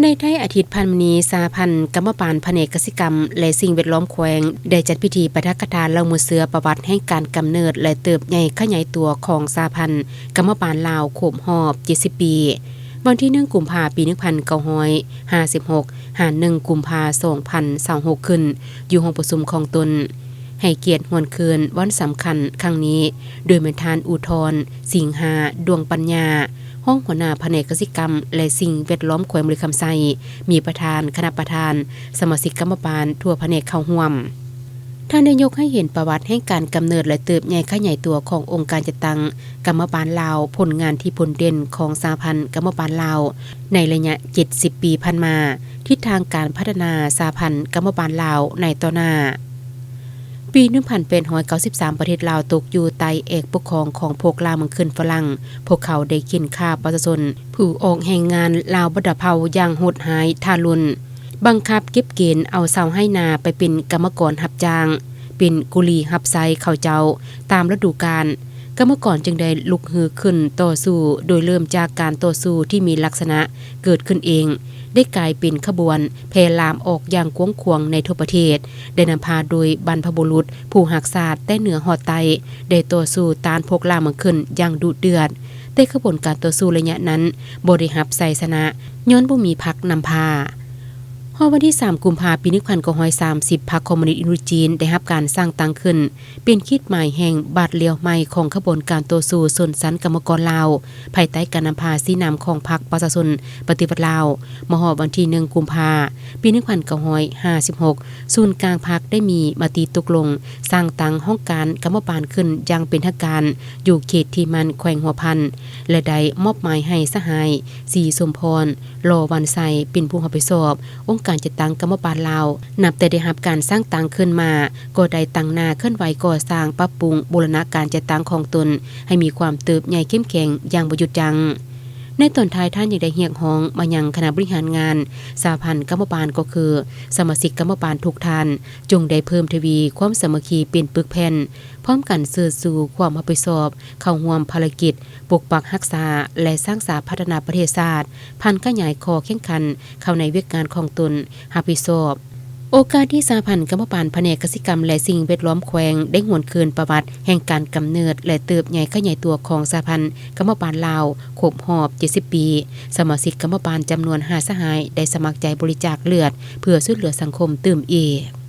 ໃນທ້າຍອາທິດຜ່ານມານີ້, ສະຫະພັນກຳມະບານພະແນກກະສິກຳ ແລະ ສິ່ງແວດລ້ອມແຂວງ ໄດ້ຈັດພິທີປາຖະກະຖາເລົ່າໝູດເສືອປະຫວັດແຫ່ງການກຳເນີດ ແລະ ເຕີບໃຫຍ່ຂະຫຍາຍຕົວຂອງສະຫະພັນກຳມະບານລາວຄົບຮອບເຈັດສິບປີ, ວັນທີໜຶ່ງ ກຸມພາ ປີໜຶ່ງພັນເກົ້າຮ້ອຍຫ້າສິບຫົກ ຫາ ໜຶ່ງ ກຸມພາ ສອງພັນຊາວຫົກ ຂຶ້ນ ຢູ່ຫ້ອງປະຊຸມຂອງຕົນ. ໃຫ້ກຽດຫວນຄືນວັນສຳຄັນຄັ້ງນີ້ ໂດຍແມ່ນທ່ານ ອຸທອນ ສິງຫາ ດວງປັນຍາ ຮອງຫົວໜ້າພະແນກກະສິກຳ ແລະ ສິ່ງແວດລ້ອມແຂວງບໍລິຄຳໄຊ, ມີປະທານ, ຄະນະປະທານ, ສະມາຊິກກຳມະບານທົ່ວພະແນກເຂົ້າຮ່ວມ. ທ່ານໄດ້ຍົກໃຫ້ເຫັນປະຫວັດແຫ່ງການກຳເນີດ ແລະ ເຕີບໃຫຍ່ຂະຫຍາຍຕົວຂອງອົງການຈັດຕັ້ງກຳມະບານລາວ, ຜົນງານທີ່ພົ້ນເດັ່ນຂອງສະຫະພັນກຳມະບານລາວໃນໄລຍະເຈັດສິບປີຜ່ານມາ, ທິດທາງການພັດທະນາສະຫະພັນກຳມະບານລາວໃນຕໍ່ໜ້າ. ປີໜຶ່ງພັນແປດຮ້ອຍເກົ້າສິບສາມ ປະເທດລາວຕົກຢູ່ໃຕ້ເອກປົກຄອງຂອງພວກລ່າເມືອງຂຶ້ນຝຣັ່ງ. ພວກເຂົາໄດ້ເຂັ່ນຂ້າປະຊາຊົນຜູ້ອອກແຮງງານລາວບັນດາເຜົ່າຢ່າງໂຫດຮ້າຍທາລຸນ, ບັງຄັບເກັບເກນເອົາຊາວໄຮ່ນາໄປເປັນກຳມະກອນຮັບຈ້າງ, ເປັນກຸລີຮັບໃຊ້ເຂົາເຈົ້າຕາມລະດູການ. ກຳມະກອນຈຶ່ງໄດ້ລຸກຮືຂຶ້ນຕໍ່ສູ້, ໂດຍເລີ່ມຈາກການຕໍ່ສູ້ທີ່ມີລັກສະນະເກີດຂຶ້ນເອງ, ໄດ້ກາຍເປັນຂະບວນແຜ່ລາມອອກຢ່າງກວ້າງຂວາງໃນທົ່ວປະເທດ, ໄດ້ນຳພາໂດຍບັນພະບຸລຸດຜູ້ຮັກຊາດແຕ່ເໜືອຮອດໃຕ້ ໄດ້ຕໍ່ສູ້ຕ້ານພວກລ່າເມືອງຂຶ້ນຢ່າງດຸເດືອດ, ແຕ່ຂະບວນການຕໍ່ສູ້ໄລຍະນັ້ນບໍ່ໄດ້ຮັບໄຊຊະນະ ຍ້ອນບໍ່ມີພັກນຳພາ. ຮອດວັນທີສາມ ກຸມພາ ປີໜຶ່ງພັນເກົ້າຮ້ອຍສາມສິບ ພັກຄອມມູນິດອິນດູຈີນໄດ້ຮັບການສ້າງຕັ້ງຂຶ້ນ ເປັນຂີດໝາຍແຫ່ງບາດລ້ຽວໃໝ່ຂອງຂະບວນການຕໍ່ສູ້ຊົນຊັ້ນກຳມະກອນລາວ, ພາຍໃຕ້ການນຳພາຊີ້ນຳຂອງພັກປະຊາຊົນປະຕິວັດລາວ. ມາຮອດວັນທີໜຶ່ງ ກຸມພາ ປີໜຶ່ງພັນເກົ້າຮ້ອຍຫ້າສິບຫົກ ສູນກາງພັກໄດ້ມີມະຕິຕົກລົງສ້າງຕັ້ງຫ້ອງການກຳມະບານຂຶ້ນຢ່າງເປັນທາງການ ຢູ່ເຂດທີ່ໝັ້ນ ແຂວງຫົວພັນ ແລະ ໄດ້ມອບໝາຍໃຫ້ສະຫາຍ ສີສົມພອນ ຫຼໍ່ວັນໄຊ ເປັນຜູ້ຮັບຜິດຊອບອົງການຈັດຕັ້ງກຳມະບານລາວ. ນັບແຕ່ໄດ້ຮັບການສ້າງຕັ້ງຂຶ້ນມາ, ກໍໄດ້ຕັ້ງໜ້າເຄື່ອນໄຫວກໍ່ສ້າງ, ປັບປຸງ, ບູລະນະການຈັດຕັ້ງຂອງຕົນໃຫ້ມີຄວາມເຕີບໃຫຍ່ເຂັ້ມແຂງຢ່າງບໍ່ຢຸດຢັ້ງ. ໃນຕອນທ້າຍ, ທ່ານຍັງໄດ້ຮຽກຮ້ອງມາຍັງຄະນະບໍລິຫານງານສະຫະພັນກຳມະບານ, ກໍຄືສະມາຊິກກຳມະບານທຸກທ່ານ, ຈົ່ງໄດ້ເພີ່ມທະວີຄວາມສາມັກຄີເປັນປຶກແຜ່ນ, ພ້ອມກັນເຊີດຊູຄວາມຮັບຜິດຊອບເຂົ້າຮ່ວມພາລະກິດ ປົກປັກຮັກສາ ແລະ ສ້າງສາພັດທະນາປະເທດຊາດ, ຜັນຂະຫຍາຍຂໍ້ແຂ່ງຂັນເຂົ້າໃນວຽກງານຂອງຕົນຮັບຜິດຊອບ. ໂອກາດທີ່ສະຫະພັນກຳມະບານພະແນກກະສິກຳ ແລະ ສິ່ງແວດລ້ອມແຂວງໄດ້ຫວນຄືນປະຫວັດແຫ່ງການກຳເນີດ ແລະ ເຕີບໃຫຍ່ຂະຫຍາຍຕົວຂອງສະຫະພັນກຳມະບານລາວຄົບຮອບເຈັດສິບປີ, ສະມາຊິກກຳມະບານຈຳນວນຫ້າສະຫາຍໄດ້ສະໝັກໃຈບໍລິຈາກເລືອດເພື່ອຊ່ວຍເຫຼືອສັງຄົມຕື່ມອີກ.